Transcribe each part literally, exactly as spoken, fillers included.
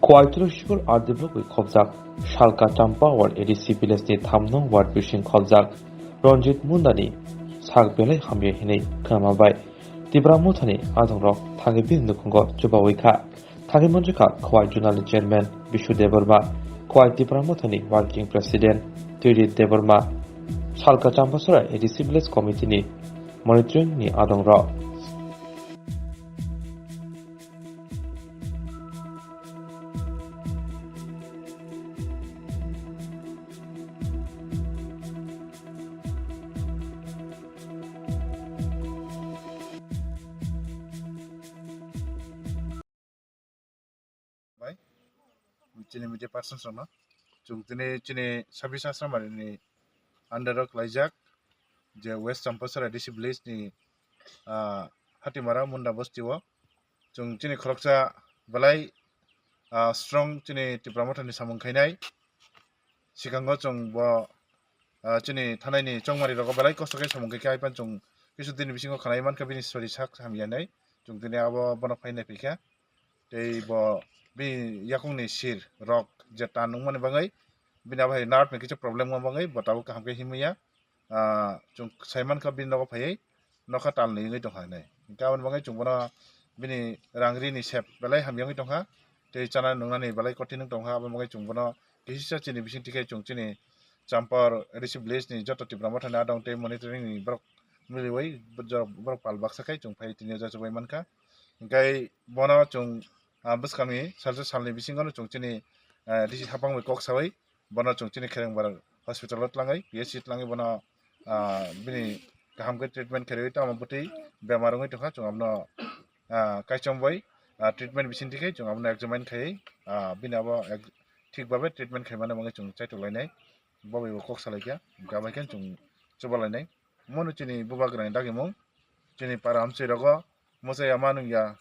Khowai Tulsipur R D block bai khobjak Salka Champa ward A D C village ni thamnong ward bising khobjak Ranjit Mundani sak belai hamya hinwi khwnama bai Tipra Mothani adongrok thangwi bini nukhungo chubawi kha. Thangwi manjwkha Khowai Zonal ni Chairman Bishu Debbarma, Khowai Tipra Mothani Working President Twirit Debbarma, Salka Champasora A D C Village Committee ni monitoring ni adongrok. Bai, chini media persons rokno. Chwng tini chini sabis asramari ni under o klaijak je West Champasora A D C village ni, ah, Hatimara Munda bosti o. Chwng chini khoroksa belai, ah, strong chini Tipra Mothani samung khainai. Sikango chwng bo, ah, chini thanai ni chongmari rogo belai kosto khe samung khe khe aipan chwng kisu dini bisingo khanai mankha bini sori sak hamya nai. Chwng tini abo bono phainai phikha. Tei bo bini yakung ni sir rok je tan wngmani bagwi bini abo hai nerve ni kisa problem wngma bagwi bo tabuk kaham khe himya. Ah, chwng sai mankha bini nogo phaiwi nokha tal ni wngwi tongkha hinwi. Hinkhe aboni bagwi chwng bono bini rang ri ni sep belai hamya wngwi tongkha. Tei chana nungnani belai kothin wng tongkha, aboni bagwi chwng bono kisa chini bising tikhe chwng chini Champar A D C village ni joto Tipra Mothani adong tei monitoring ni borok miliwi borok pal baksa khe chwng phai tini o jachubai mankha. Hinkhe bono chwng, ah, bwskangni salsa salni bisingo no chwng chini, ah, D C hapang bai kok sawi bono chwng chini Kherengbar hospital o tlangwi, P H C tlangwi bono, ah, bini kaham khe treatment kherwi tamo bwtwi bemar wngwi tongkha, chwng abono, ah, kaichom bai, ah, treatment bising tikhe chwng abono examine khai, ah, bini abo ek-, thik babe treatment khaimani bagwi chwng chaitok lainai, bo bai bo kok salaikha, hinkhe abai khe chwng chuba lainai. Omono chini bubagrani dagimung, chini para amchoi rogo mwchai ya manung ya,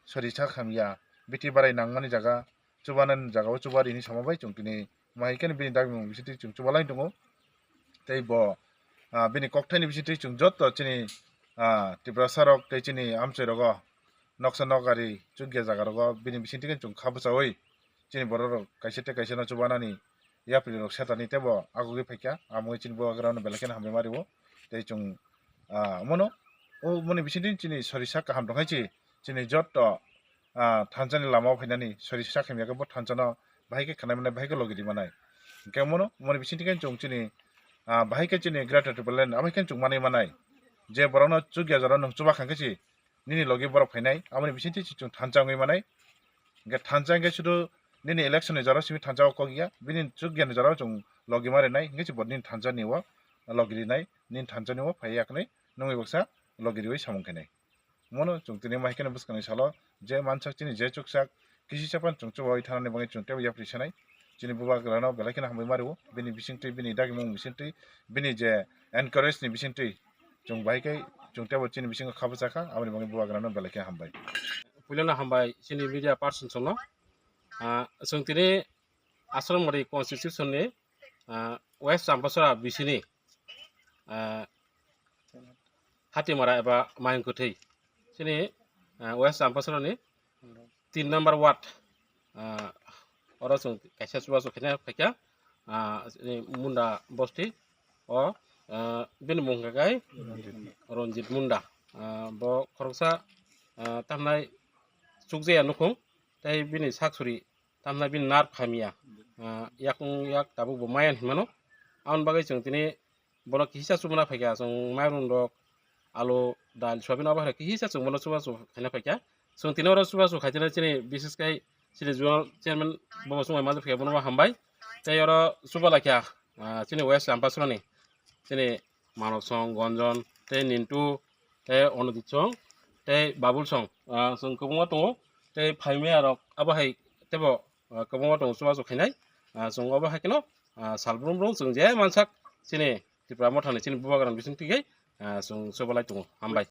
sori sak hamya, biti barai nangmani jaga, chubanani jaga o chuba rini sama bai chwng tini mahikheno bini dagimung bisingtwi chwng chuba lai tongo. Tei bo, ah, bini kokthaini bisingtwi chwng joto chini, ah, Tiprasa rok tei chini amchoi rogo noksa nok ari chukya jaga rogo bini bisingtwi chwng kha bwchawi chini borok rok kaisa tei kaisa no chubanani yapri rok setani teibo agugwi phaikha, amo chini bubagra no belai kheno hambai ma rio. Tei chwng, ah, omono, o moni bisingtwi chini sori sak kaham tongkhai chi, chini joto, ah, thansa ni lama o phainani sori sak hamya khe bo thansa no bahai khe khanai manai, bahai khe logi ri manai. Hinkhe omono, moni bisingtwi khe chwng chini, ah, bahai khe chini Greater Tipraland abo khe chwng manwi manai. Je borok no chukya jora nwng chuba kha khe chi, nini logi borok phainai, aboni bisingtwi se chwng thansa wngwi manai. Hinkhe thansa hinkhe sudu nini election ni jora simi thansa o kok ya, bini chukya ni jora o chwng logi ma rinai, hinkhe se bo nini thansa ni o logi rinai, nini thansa ni o phai ya khnai, nwngwi baksa logi riwi samung khainai. Mono chwng tini mahikheno bwskangni salo je mansak chini je chuksak kisi sapan chwng chubawi thanani bagwi chwng teibo yapri sanai. Chini bubagrano belai kheno hambai ma rio, bini bisingtwi, bini dagimung bisingtwi, bini je encourage ni bisingtwi chwng bahai khe chwng teibo chini bisingo kha bwchakha, aboni bagwi bubagrano belai khe hambai. Puilano hambai chini media person songno. Ah, chwng tini Asramari constitution ni, ah, West Champasora bisini, ah, Hatimara eba Mayung Kwthwi. Chini, ah, West Champasora ni tin number ward, ah, oro chwng kaisa chubachu khaina phaikha, ah, chini Munda bosti o, ah, bini mung khe kai Ranjit Munda. Ah, bo khoroksa, ah, tamnai chukjaya nukhung, tei bini sak suri tamna bini nerve hamya, ah, yakung yak tabuk bo maya hinmano. Aboni bagwi chwng tini bono kisa chubana phaikha, chwng mairum rok, alu, dal, soyabin abo hai kisa chwng bono chubachu khaina phaikha. Chwng tini oro chubachu khaitene chini bises khai chini zonal chairman bo chwng manjak phaikha, bono bo hambai. Tei oro chuba laikha, ah, chini West Champasora ni chini Manok song, Gonjon, tei Nintu, tei Onodit song, tei Babul song, ah, chwng kwbangma tongo, tei phaimaya rok abo hai teibo, ah, kwbangma tongo chubachu khainai, ah, chwng obo hai kheno, ah, sal brum brum chwng je mansak chini Tipra Mothani chini bubagrani bisingtwi khe, ah, chwng chubalai tongo. Hambai.